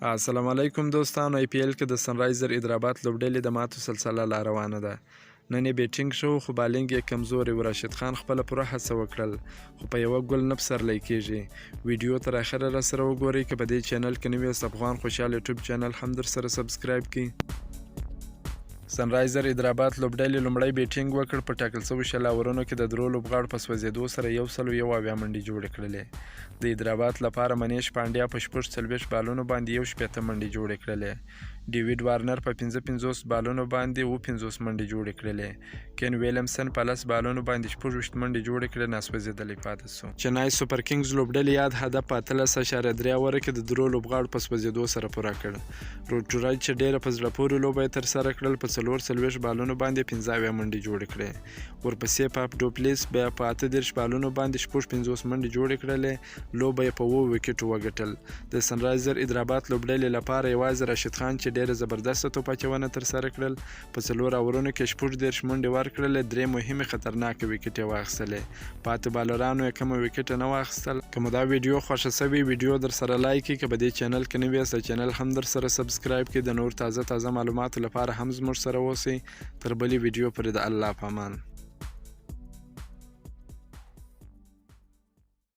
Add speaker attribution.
Speaker 1: السلام علیکم دوستانو، آی پي ایل کې د سنرایزر حیدرآباد لوبډلې د ماتو سلسله لا روانه ده. نن یې بیټینګ ښه و، خو بالینګ یې کمزوری و. راشد خان خپله پوره هڅه وکړل، خو په یوه ګل نه پسرلی کیږي. ویډیو تر اخره راسره وګورئ. که په دې چینل کې نوي یاست، افغان خوشحال یوټیوب چینل هم درسره سبسکرایب کړئ. سنرایزر حیدرآباد لوبډلې لومړی بیټینګ وکړ. په ټاکل شوو 20 اورونو کې د درو لوبغاړو په سوځېدو سره 171 منډې جوړې کړلې. د حیدرآباد لپاره منیش پانډیا په 46 بالونو باندې 61 منډې جوړې کړلې. ډیویډ وارنر په 55 بالونو باندې 57 منډې جوړې کړلې. کین ویلیمسن په 10 بالونو باندې 26 منډې جوړې کړې، ناسوځېدلی پاتې شو. چنای سوپر کینګز لوبډلې یاد هدف په 18.3 اوره کې د درو لوبغاړو په سوځېدو سره پوره کړ. روټورج چې ډېره په زړه پورې لوبه یې ترسره کړل، په 44 بالونو باندې 75 منډې جوړې کړې. ورپسې فاف ډوپلیس بیا په 38 بالونو باندې 56 منډې جوړې کړلې، لوبه یې په اوو ویکټو وګټل. د سنرایزر حیدرآباد لوبډلې لپاره یوازې راشد خان چې ډېره زبردسته توپ اچونه ترسره کړل، په څلور اورونو کې 36 منډې ورکړلې، درې مهمې خطرناکې ویکټې واخیستلې. پاتې بالرانو یې کومه ویکټه نه واخیستل. که مو دا ویډیو خوښه شوې، ویډیو درسره لایک کړئ. که په دې چینل کې نوي یاست، چینل هم درسره سبسکرایب کړئ. د نور تازه تازه معلوماتو لپاره هم زموږ سره اوسئ. تر بلې ویډیو پورې د الله په امان.